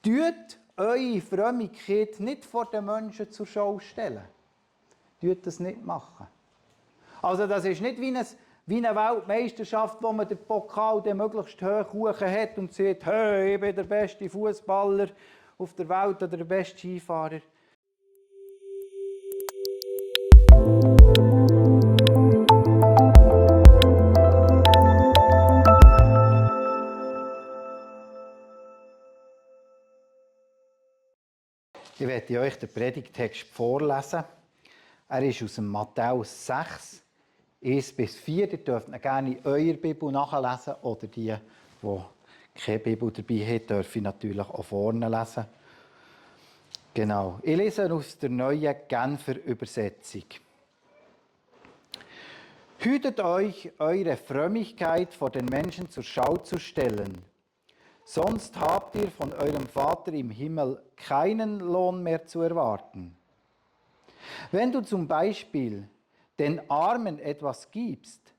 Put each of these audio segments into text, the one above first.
Tut eure Frömmigkeit nicht vor den Menschen zur Schau stellen. Tut das nicht machen. Also das ist nicht wie eine Weltmeisterschaft, wo man den Pokal den möglichst hoch hat und sagt, hey, ich bin der beste Fußballer auf der Welt oder der beste Skifahrer. Ich werde euch den Predigtext vorlesen. Er ist aus dem Matthäus 6, 1-4. Ihr dürft ihn gerne in eurer Bibel nachlesen oder die keine Bibel dabei haben, dürfen natürlich auch vorne lesen. Genau. Ich lese aus der neuen Genfer Übersetzung. Hütet euch, eure Frömmigkeit vor den Menschen zur Schau zu stellen. Sonst habt ihr von eurem Vater im Himmel keinen Lohn mehr zu erwarten. Wenn du zum Beispiel den Armen etwas gibst,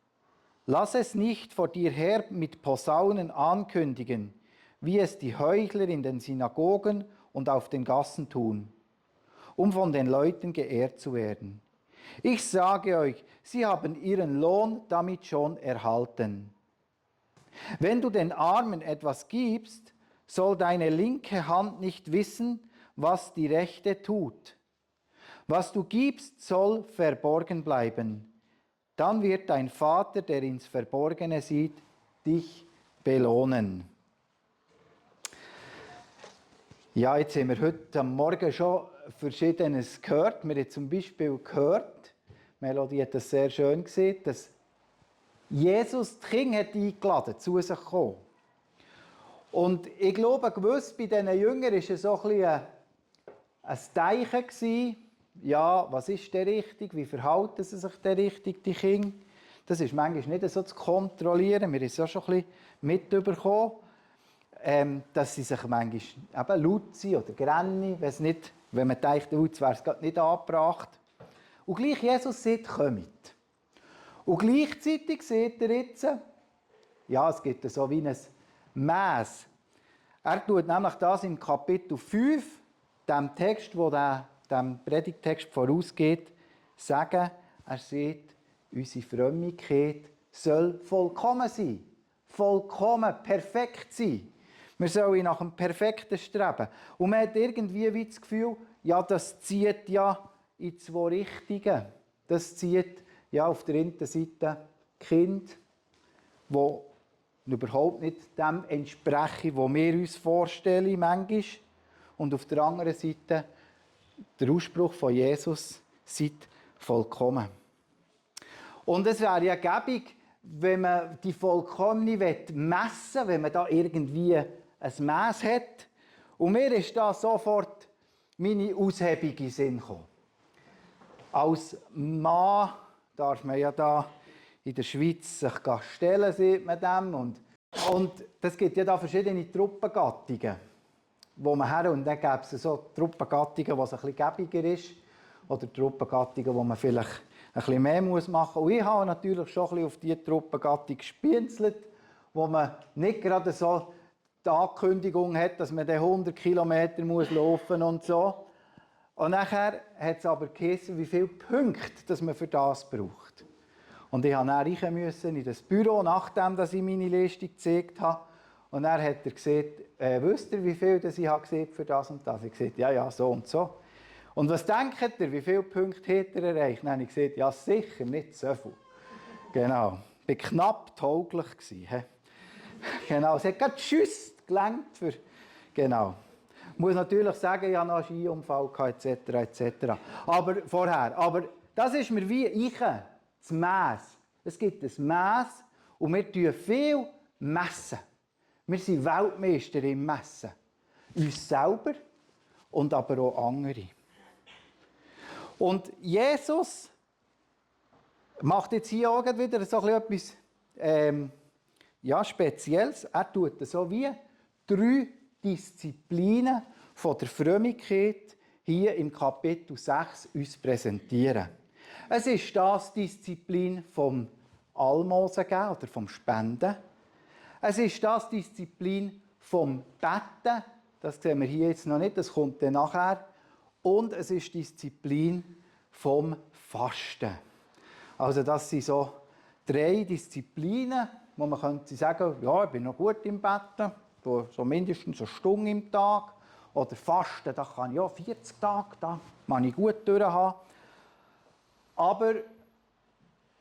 lass es nicht vor dir her mit Posaunen ankündigen, wie es die Heuchler in den Synagogen und auf den Gassen tun, um von den Leuten geehrt zu werden. Ich sage euch, sie haben ihren Lohn damit schon erhalten. Wenn du den Armen etwas gibst, soll deine linke Hand nicht wissen, was die rechte tut. Was du gibst, soll verborgen bleiben. Dann wird dein Vater, der ins Verborgene sieht, dich belohnen. Ja, jetzt haben wir heute Morgen schon Verschiedenes gehört. Wir haben zum Beispiel gehört, Melodie hat das sehr schön gesehen, dass Jesus die Kinder hat eingeladen, zu sich zu kommen. Und ich glaube, gewiss bei diesen Jüngern war es so ein Zeichen. Ja, was ist der richtig? Wie verhalten sie sich der richtig, die Kinder? Das ist manchmal nicht so zu kontrollieren. Wir haben es ja schon ein bisschen mitbekommen, dass sie sich manchmal eben laut sind oder grennen, wenn man denkt, jetzt wäre es gerade nicht angebracht. Und gleich Jesus sagt, kommt. Und gleichzeitig sagt er jetzt, ja, es gibt so wie ein Mass. Er tut nämlich das im Kapitel 5, dem Text, wo dem Predigtext vorausgeht, sagen, er sagt, unsere Frömmigkeit soll vollkommen sein. Vollkommen, perfekt sein. Wir sollen nach dem Perfekten streben. Und man hat irgendwie wie das Gefühl, ja, das zieht ja in zwei Richtungen. Das zieht ja auf der einen Seite Kind, die überhaupt nicht dem entsprechen, was wir uns vorstellen, manchmal. Und auf der anderen Seite der Ausspruch von Jesus, seid vollkommen. Und es wäre ja gäbig, wenn man die Vollkommene messen will, wenn man da irgendwie ein Maß hat. Und mir ist da sofort meine Aushebung in den Sinn gekommen. Als Mann darf man ja da in der Schweiz sich stellen, sieht man dem. Und es gibt ja da verschiedene Truppengattungen, wo man her und dann gäbe es so Truppengattungen, wo es ein bisschen gäbiger ist, oder Truppengattungen, wo man vielleicht ein bisschen mehr machen muss. Und ich habe natürlich schon ein bisschen auf diese Truppengattung gespienzelt, wo man nicht gerade so die Ankündigung hat, dass man dann 100 Kilometer laufen muss und so. Und nachher hat es aber geheißen, wie viele Punkte dass man für das braucht. Und ich musste dann rein in das Büro, nachdem ich meine Leistung gezeigt habe. Und dann hat er gesagt, wisst ihr, wie viel das ich habe für das und das? Ich habe gesagt, ja, so und so. Und was denkt ihr, wie viele Punkte hat er erreicht? Dann habe ich gesagt, ja, sicher nicht so viel. Genau. Ich war knapp tauglich. Genau, es hat gerade Schuss gelangt für... Genau. Ich muss natürlich sagen, ich hatte noch einen Skiunfall etc. Aber das ist mir wie das Mass. Es gibt ein Mass und wir tun viel messen. Wir sind Weltmeister im Messen. Uns selber und aber auch andere. Und Jesus macht jetzt hier auch wieder so etwas Spezielles. Er tut so wie 3 Disziplinen von der Frömmigkeit hier im Kapitel 6 uns präsentieren. Es ist das Disziplin vom Almosen geben oder vom Spenden. Es ist das Disziplin vom Betten das sehen wir hier jetzt noch nicht, das kommt dann nachher. Und es ist Disziplin vom Fasten. Also das sind so 3 Disziplinen, wo man könnte sagen, ja, ich bin noch gut im Betten, so mindestens eine Stunde im Tag. Oder Fasten, da kann ich ja 40 Tage, da kann ich gut durchhaben. Aber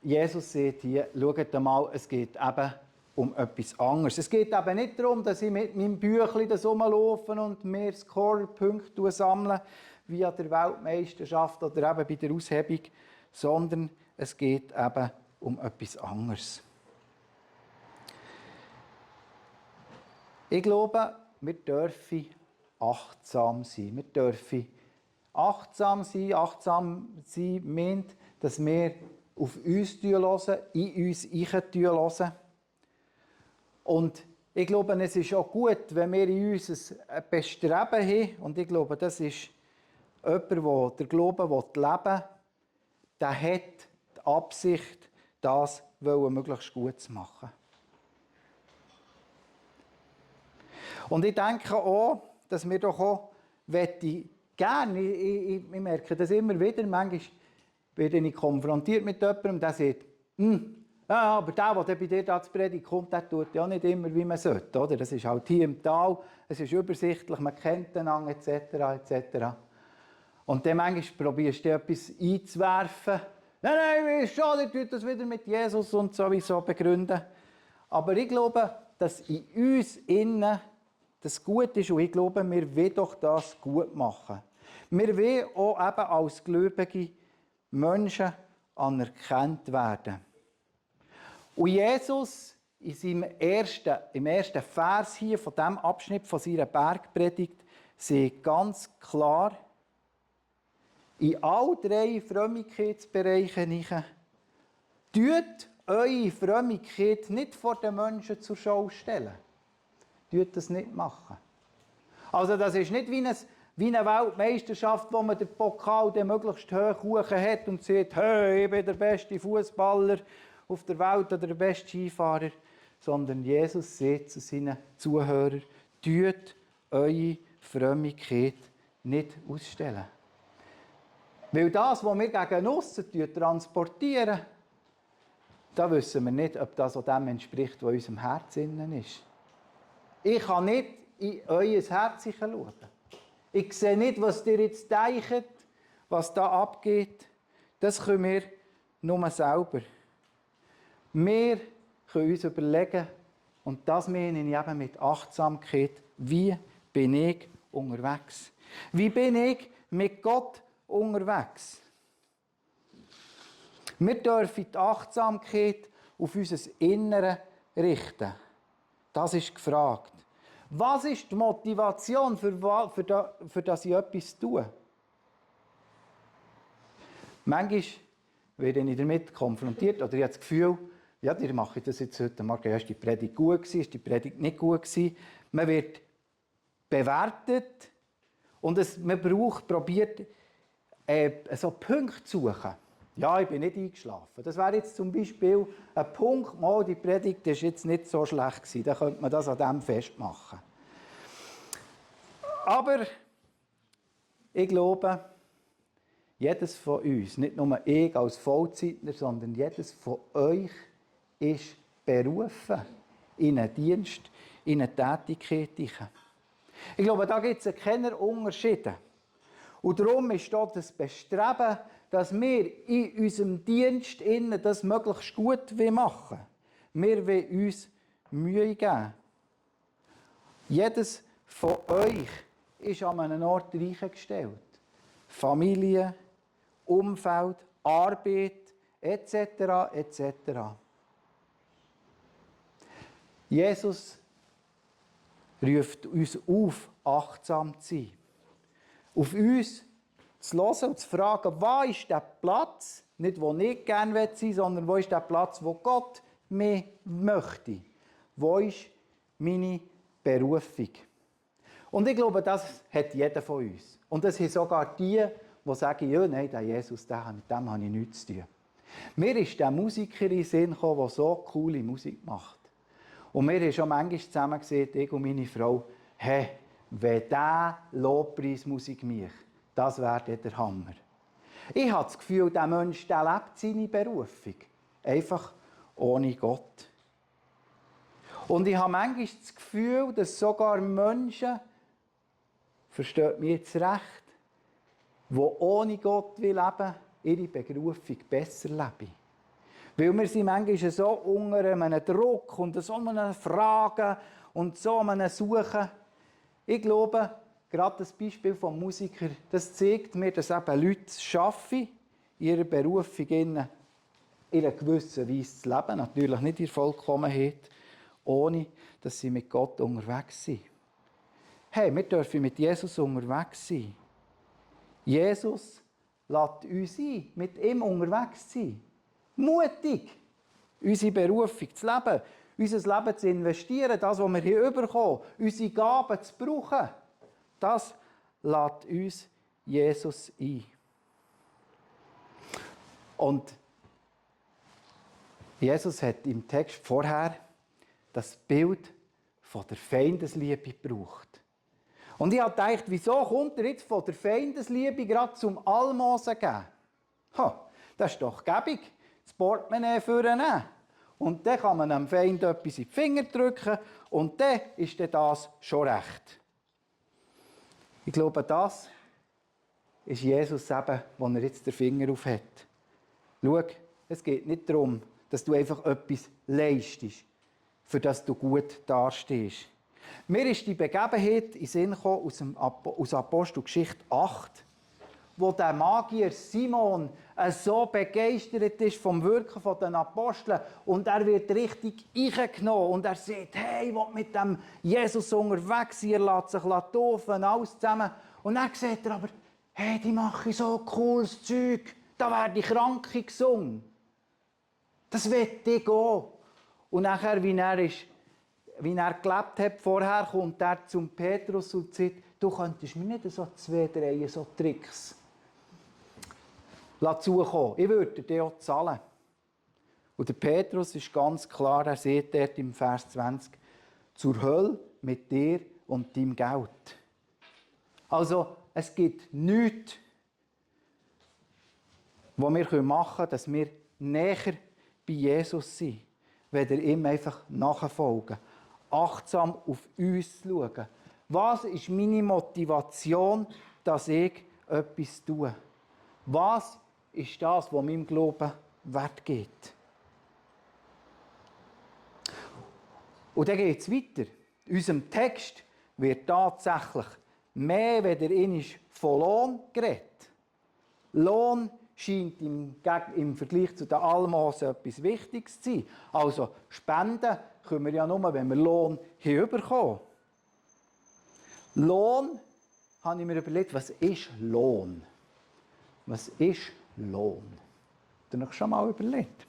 Jesus sagt hier, schaut mal, es geht eben um etwas anderes. Es geht eben nicht darum, dass ich mit meinem Büchlein das rumlaufe und mehr Scorepunkte sammle, wie an der Weltmeisterschaft oder eben bei der Aushebung, sondern es geht eben um etwas anderes. Ich glaube, wir dürfen achtsam sein. Wir dürfen achtsam sein. Achtsam sein meint, dass wir auf uns hören, in uns hören. Und ich glaube, es ist auch gut, wenn wir in uns ein Bestreben haben. Und ich glaube, das ist jemand, der den Glauben leben will, der hat die Absicht, das möglichst gut zu machen. Und ich denke auch, dass wir doch auch gerne, ich merke das immer wieder, manchmal werde ich konfrontiert mit jemandem, der sagt, ja, aber der bei dir da zur Predigt kommt, der tut ja nicht immer, wie man sollte. Oder? Das ist halt hier im Tal, es ist übersichtlich, man kennt einander, etc. etc. Und dann manchmal probierst du etwas einzuwerfen. Nein, ich schon, der tut das wieder mit Jesus und sowieso begründen. Aber ich glaube, dass in uns innen das gut ist und ich glaube, wir wollen doch das gut machen. Wir wollen auch eben als gläubige Menschen anerkannt werden. Und Jesus, im ersten Vers hier von diesem Abschnitt von seiner Bergpredigt, sagt ganz klar, in all 3 Frömmigkeitsbereichen tut eure Frömmigkeit nicht vor den Menschen zur Schau stellen. Tut das nicht machen. Also das ist nicht wie eine Weltmeisterschaft, wo man den Pokal dann möglichst hoch hat und sagt, hey, ich bin der beste Fußballer auf der Welt oder der beste Skifahrer. Sondern Jesus sagt zu seinen Zuhörern, tut eure Frömmigkeit nicht ausstellen. Weil das, was wir gegen aussen transportieren, da wissen wir nicht, ob das auch dem entspricht, was unserem Herz innen ist. Ich kann nicht in euer Herz schauen. Ich sehe nicht, was ihr jetzt denkt, was da abgeht. Das können wir nur selber. Wir können uns überlegen, und das meine ich eben mit Achtsamkeit, wie bin ich unterwegs? Wie bin ich mit Gott unterwegs? Wir dürfen die Achtsamkeit auf unser Innere richten. Das ist gefragt. Was ist die Motivation, für das ich etwas tue? Manchmal werde ich damit konfrontiert oder ich habe das Gefühl, ja, die machen das jetzt heute Morgen. Ja, ist die Predigt gut gewesen, ist die Predigt nicht gut gewesen? Man wird bewertet und man probiert, so Punkte zu suchen. Ja, ich bin nicht eingeschlafen. Das wäre jetzt zum Beispiel ein Punkt, mal, die Predigt war jetzt nicht so schlecht gewesen. Dann könnte man das an dem festmachen. Aber ich glaube, jedes von uns, nicht nur ich als Vollzeitler, sondern jedes von euch ist berufen in einen Dienst, in eine Tätigkeit. Ich glaube, da gibt es keine Unterschiede. Und darum ist dort das Bestreben, dass wir in unserem Dienst das möglichst gut machen wollen. Wir wollen uns Mühe geben. Jedes von euch ist an einem Ort reichgestellt. Familie, Umfeld, Arbeit, etc. etc. Jesus ruft uns auf, achtsam zu sein. Auf uns zu hören und zu fragen, wo ist der Platz, nicht wo ich gerne sein will, sondern wo ist der Platz, wo Gott mich möchte. Wo ist meine Berufung? Und ich glaube, das hat jeder von uns. Und das sind sogar die sagen, ja, nein, der Jesus, mit dem habe ich nichts zu tun. Mir ist der Musiker in den Sinn gekommen, der so coole Musik macht. Und wir haben schon manchmal zusammen gesagt, ich und meine Frau, hey, wenn der Lobpreismusik mich, das wäre der Hammer. Ich habe das Gefühl, der Mensch der lebt seine Berufung. Einfach ohne Gott. Und ich habe manchmal das Gefühl, dass sogar Menschen, versteht mich jetzt recht, die ohne Gott leben wollen, ihre Berufung besser leben. Weil wir sind manchmal so unter einem Druck und so einem Fragen und so einem Suchen. Ich glaube, gerade das Beispiel vom Musiker, das zeigt mir, dass eben Leute es schaffen, in ihrer Berufung in einer gewissen Weise zu leben. Natürlich nicht in Vollkommenheit, ohne dass sie mit Gott unterwegs sind. Hey, wir dürfen mit Jesus unterwegs sein. Jesus lässt uns ein, mit ihm unterwegs zu sein. Mutig, unsere Berufung zu leben, unser Leben zu investieren, das, was wir hier bekommen, unsere Gaben zu brauchen. Das lässt uns Jesus ein. Und Jesus hat im Text vorher das Bild von der Feindesliebe gebraucht. Und ich habe gedacht, wieso kommt er jetzt von der Feindesliebe gerade zum Almosen geben? Das ist doch gäbig, das Portemonnaie vornehmen. Und dann kann man dem Feind etwas in die Finger drücken und dann ist das schon recht. Ich glaube, das ist Jesus eben, wo er jetzt den Finger auf hat. Schau, es geht nicht darum, dass du einfach etwas leistest, für das du gut dastehst. Mir ist die Begebenheit in den Sinn gekommen aus Apostelgeschichte 8, wo der Magier Simon so begeistert ist vom Wirken der Apostel und er wird richtig eingenommen und er sagt, hey, ich will mit dem Jesus unterwegs sein, er lässt sich taufen, alles zusammen. Und dann sagt er aber, hey, die machen so cooles Zeug, da werden Kranke gesungen. Das will ich gehen. Und nachher, wie er gelebt hat vorher, kommt er zum Petrus und sagt, du könntest mir nicht so 2, 3 so Tricks zukommen. Ich würde dir auch zahlen. Und der Petrus ist ganz klar, er sieht dort im Vers 20, zur Hölle mit dir und deinem Geld. Also, es gibt nichts, was wir machen können, dass wir näher bei Jesus sind, wenn wir ihm einfach nachfolgen. Achtsam auf uns schauen. Was ist meine Motivation, dass ich etwas tue? Was ist das, was meinem Glauben Wert gibt? Und dann geht es weiter. In unserem Text wird tatsächlich mehr weder von Lohn geredet. Lohn scheint im Vergleich zu den Almosen etwas Wichtiges zu sein. Also Spenden können wir ja nur, wenn wir Lohn bekommen. Lohn, habe ich mir überlegt, was ist Lohn? Was ist Lohn? Habt ihr euch schon mal überlegt?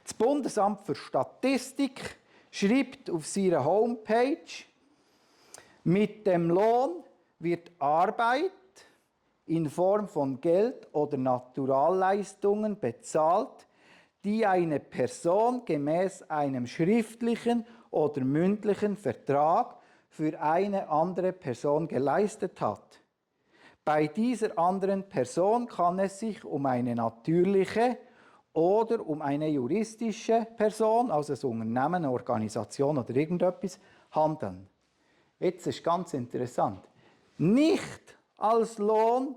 Das Bundesamt für Statistik schreibt auf seiner Homepage, mit dem Lohn wird Arbeit in Form von Geld oder Naturalleistungen bezahlt, die eine Person gemäß einem schriftlichen oder mündlichen Vertrag für eine andere Person geleistet hat. Bei dieser anderen Person kann es sich um eine natürliche oder um eine juristische Person, also ein Unternehmen, eine Organisation oder irgendetwas, handeln. Jetzt ist ganz interessant. Nicht als Lohn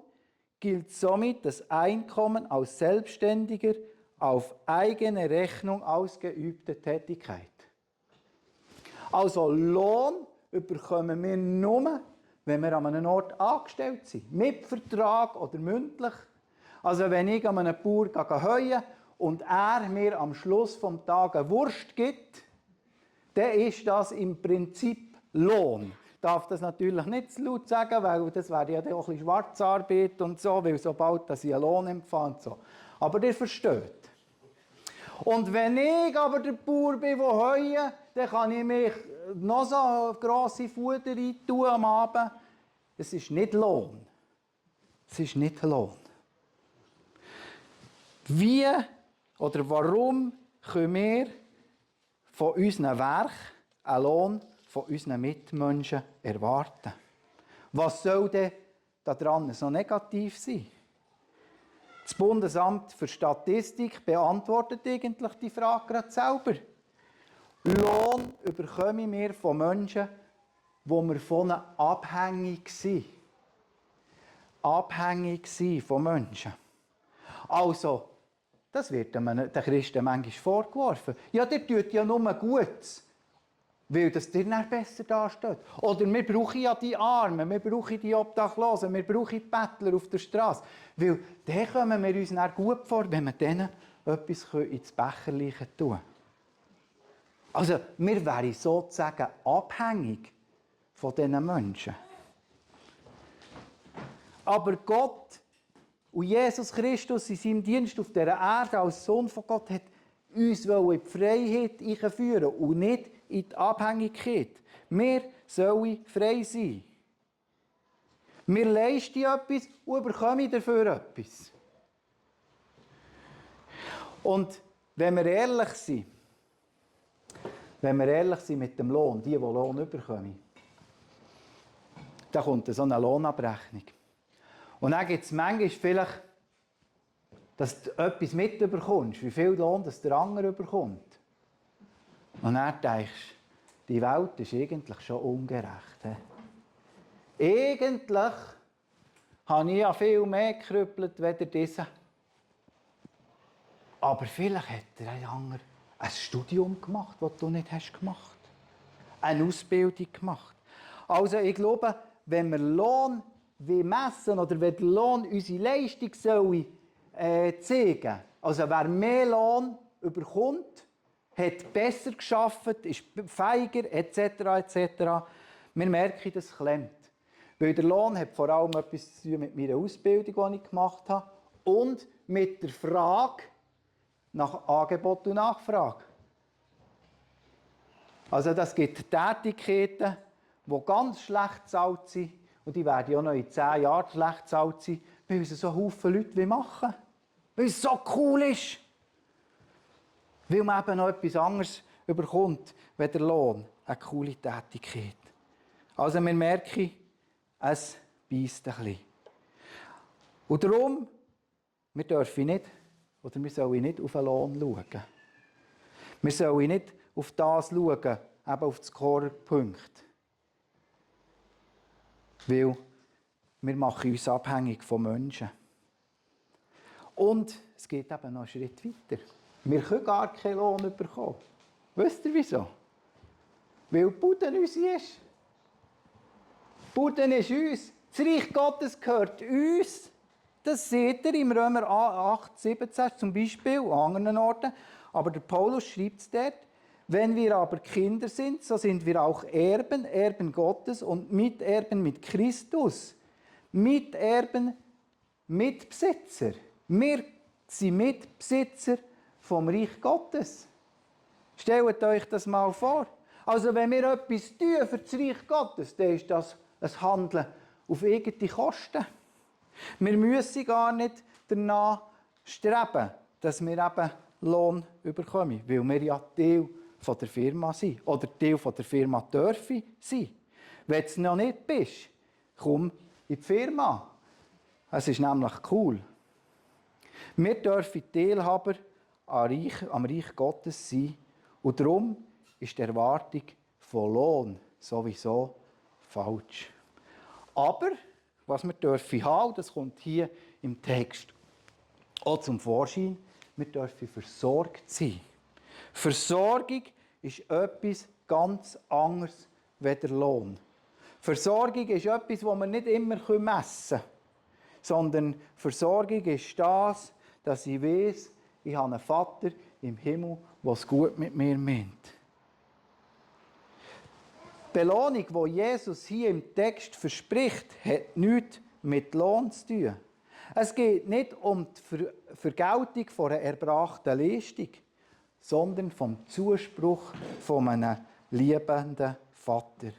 gilt somit das Einkommen aus selbstständiger, auf eigene Rechnung ausgeübter Tätigkeit. Also Lohn bekommen wir nur, wenn wir an einem Ort angestellt sind. Mit Vertrag oder mündlich. Also wenn ich an einem Bauer heue und er mir am Schluss des Tages eine Wurst gibt, dann ist das im Prinzip Lohn. Ich darf das natürlich nicht zu laut sagen, weil das wäre ja auch ein bisschen Schwarzarbeit und so, weil sobald ich einen Lohn empfange. So. Aber ihr versteht. Und wenn ich aber der Bauer bin, der heue, dann kann ich mich noch so grosse Futter reintun am Abend. Es ist nicht Lohn. Es ist nicht Lohn. Wie oder warum können wir von unseren Werken einen Lohn von unseren Mitmenschen erwarten? Was soll denn daran so negativ sein? Das Bundesamt für Statistik beantwortet eigentlich die Frage gerade selber. Lohn bekommen wir von Menschen, wo wir von ihnen abhängig sind. Abhängig sind von Menschen. Also, das wird den Christen manchmal vorgeworfen. Ja, der tut ja nur Gutes, weil das dir dann besser dasteht. Oder wir brauchen ja die Armen, wir brauchen die Obdachlosen, wir brauchen die Bettler auf der Straße. Weil dann kommen wir uns dann gut vor, wenn wir denen etwas ins Becherchen tun können. Also, wir wären sozusagen abhängig von diesen Menschen. Aber Gott und Jesus Christus in seinem Dienst auf dieser Erde als Sohn von Gott hat uns in die Freiheit einführen und nicht in die Abhängigkeit. Wir sollen frei sein. Wir leisten etwas und bekommen dafür etwas. Und wenn wir ehrlich sind mit dem Lohn, die Lohn bekommen, dann kommt so eine Lohnabrechnung. Und dann gibt es manchmal vielleicht, dass du etwas mitbekommst, wie viel Lohn das der andere bekommt. Und dann denkst du, die Welt ist eigentlich schon ungerecht. Eigentlich habe ich ja viel mehr gekrüppelt als dieser. Aber vielleicht hat der andere ein Studium gemacht, das du nicht hast gemacht. Eine Ausbildung gemacht. Also ich glaube, wenn wir Lohn messen oder wenn der Lohn unsere Leistung soll, zeigen, also wer mehr Lohn bekommt, hat besser gearbeitet, ist fähiger etc. etc. Wir merken, das klemmt. Weil der Lohn hat vor allem etwas zu tun mit meiner Ausbildung, die ich gemacht habe, und mit der Frage nach Angebot und Nachfrage. Also das gibt Tätigkeiten, die ganz schlecht bezahlt sind, und die werden ja noch in 10 Jahren schlecht bezahlt sein, weil es so viele Leute machen wollen. Weil es so cool ist. Weil man eben noch etwas anderes bekommt, wenn der Lohn. Eine coole Tätigkeit. Also wir merken, es beisst ein bisschen. Und darum, wir dürfen nicht, oder wir sollen nicht auf den Lohn schauen. Wir sollen nicht auf das schauen, eben auf den Scorerpunkt. Weil wir machen uns abhängig von Menschen. Und es geht eben noch einen Schritt weiter. Wir können gar keinen Lohn bekommen. Wisst ihr wieso? Weil Buden uns ist. Buden ist uns. Das Reich Gottes gehört uns. Das seht ihr im Römer 8, 17 zum Beispiel, an anderen Orten. Aber der Paulus schreibt es dort. Wenn wir aber Kinder sind, so sind wir auch Erben, Erben Gottes und Miterben mit Christus. Miterben, Mitbesitzer. Wir sind Mitbesitzer vom Reich Gottes. Stellt euch das mal vor. Also wenn wir etwas tun für das Reich Gottes, dann ist das ein Handeln auf eigene Kosten. Wir müssen gar nicht danach streben, dass wir eben Lohn bekommen, weil wir ja Teil von der Firma sind oder Teil von der Firma dürfen sein. Wenn du es noch nicht bist, komm in die Firma. Es ist nämlich cool. Wir dürfen Teilhaber am Reich Gottes sein und darum ist die Erwartung von Lohn sowieso falsch. Aber was wir dürfen haben, das kommt hier im Text auch zum Vorschein, wir dürfen versorgt sein. Versorgung ist etwas ganz anderes als der Lohn. Versorgung ist etwas, das wir nicht immer messen können, sondern Versorgung ist das, dass ich weiss, ich habe einen Vater im Himmel, der es gut mit mir meint. Die Belohnung, die Jesus hier im Text verspricht, hat nichts mit Lohn zu tun. Es geht nicht um die Vergeltung von einer erbrachten Leistung, sondern vom Zuspruch von einem liebenden Vater.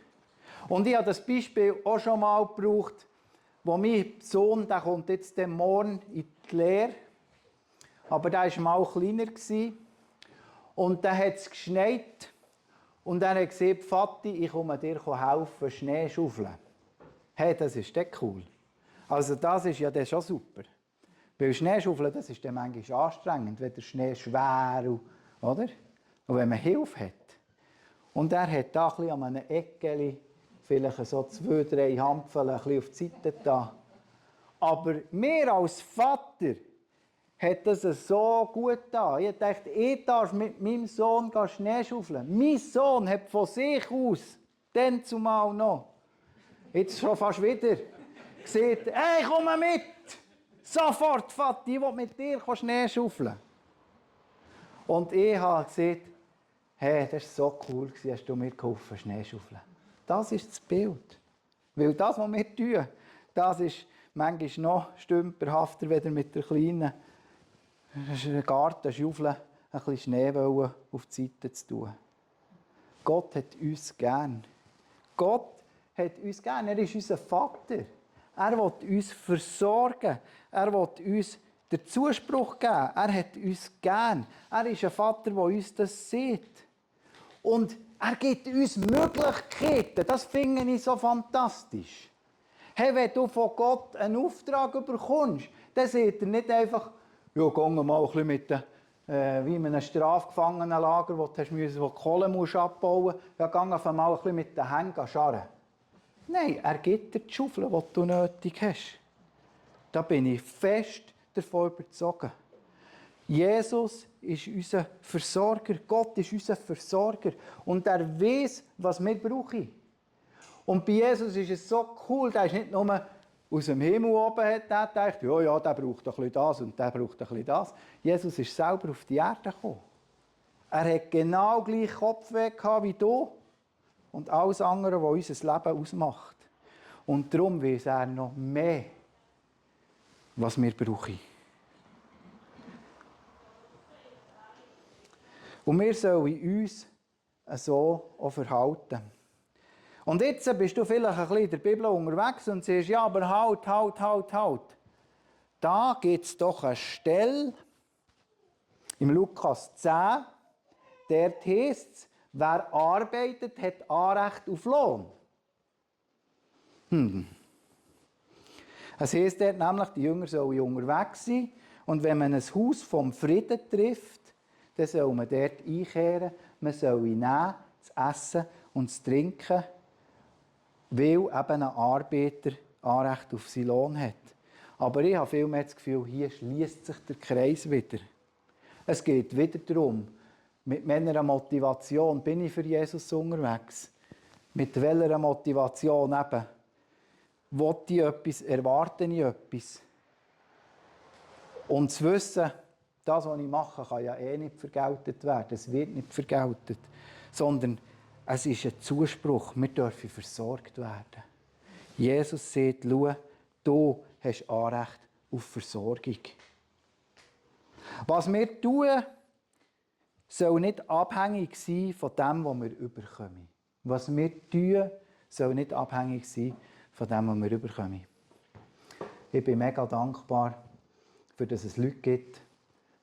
Und ich habe das Beispiel auch schon mal gebraucht, wo mein Sohn, der kommt jetzt morgen in die Lehre, aber der war mal kleiner und dann hat es geschneit und dann hat er gesagt, Vati, ich komme dir helfen, Schnee schaufeln. Hey, das ist dann cool. Also das ist ja dann schon super. Weil Schneeschaufeln, das ist dann manchmal anstrengend, wenn der Schnee schwer und, oder? Und wenn man Hilfe hat. Und er hat da ein bisschen an einem Eckeli, vielleicht so 2, 3 Hampfeln ein bisschen auf die Seite da. Aber mir als Vater hat das so gut getan. Ich dachte, ich darf mit meinem Sohn Schneeschaufeln. Mein Sohn hat von sich aus, dann zumal noch, jetzt schon fast wieder, gesagt, hey, komm mit! Sofort, Vati, ich will mit dir Schneeschaufeln. Und ich habe gesagt, hey, das war so cool, hast du mir geholfen, Schneeschaufeln. Das ist das Bild. Weil das, was wir tun, das ist manchmal noch stümperhafter, wenn mit der kleinen Gartenschaufel ein bisschen Schnee auf die Seite zu tun. Gott hat uns gern. Gott hat uns gern. Er ist unser Vater. Er will uns versorgen. Er will uns den Zuspruch geben. Er hat uns gern. Er ist ein Vater, der uns das sieht. Und er gibt uns Möglichkeiten. Das finde ich so fantastisch. Hey, wenn du von Gott einen Auftrag bekommst, dann sagt er nicht einfach, ja, gehen wir mal ein bisschen mit wie in einem Strafgefangenenlager, wo du Kohle abbauen musst. Ja, geh mal ein bisschen mit den Händen scharren. Nein, er gibt dir die Schaufel, die du nötig hast. Da bin ich fest davon überzeugt. Jesus ist unser Versorger. Gott ist unser Versorger. Und er weiß, was wir brauchen. Und bei Jesus ist es so cool, der ist nicht nur aus dem Himmel oben, hat der gedacht, ja, der braucht ein bisschen das und der braucht ein bisschen das. Jesus ist selber auf die Erde gekommen. Er hat genau gleich Kopfweh wie du und alles andere, was unser Leben ausmacht. Und darum weiß er noch mehr, was wir brauchen. Und wir sollen uns so auch verhalten. Und jetzt bist du vielleicht ein bisschen in der Bibel unterwegs und sagst, ja, aber halt. Da gibt es doch eine Stelle im Lukas 10, dort heisst es, wer arbeitet, hat Anrecht auf Lohn. Es heisst dort nämlich, die Jünger sollen unterwegs sein und wenn man ein Haus vom Frieden trifft, dann soll man dort einkehren, man soll nehmen, das Essen und das Trinken, weil eben ein Arbeiter Anrecht auf seinen Lohn hat. Aber ich habe vielmehr das Gefühl, hier schließt sich der Kreis wieder. Es geht wieder darum, mit welcher Motivation bin ich für Jesus unterwegs? Mit welcher Motivation eben? Will ich etwas, erwarte ich etwas? Und zu wissen, das, was ich mache, kann ja eh nicht vergeltet werden. Es wird nicht vergeltet. Sondern es ist ein Zuspruch. Wir dürfen versorgt werden. Jesus sagt, schau, du hast Anrecht auf Versorgung. Was wir tun, soll nicht abhängig sein von dem, was wir überkommen. Was wir tun, soll nicht abhängig sein von dem, was wir überkommen. Ich bin mega dankbar, für dass es Leute gibt,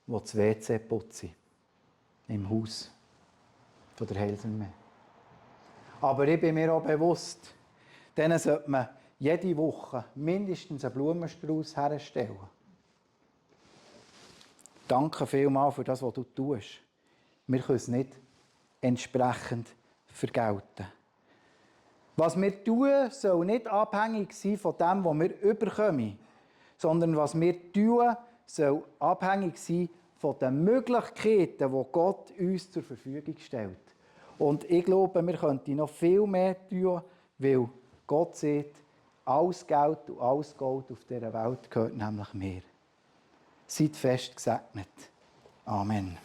die das WC putzen. Im Haus von der Heilsarmee. Aber ich bin mir auch bewusst, denen sollte man jede Woche mindestens einen Blumenstrauß herstellen. Danke vielmals für das, was du tust. Wir können es nicht entsprechend vergelten. Was wir tun, soll nicht abhängig sein von dem, was wir überkommen, sondern was wir tun, soll abhängig sein von den Möglichkeiten, die Gott uns zur Verfügung stellt. Und ich glaube, wir könnten noch viel mehr tun, weil Gott sagt, alles Geld und alles Gold auf dieser Welt gehört nämlich mir. Seid fest gesegnet. Amen.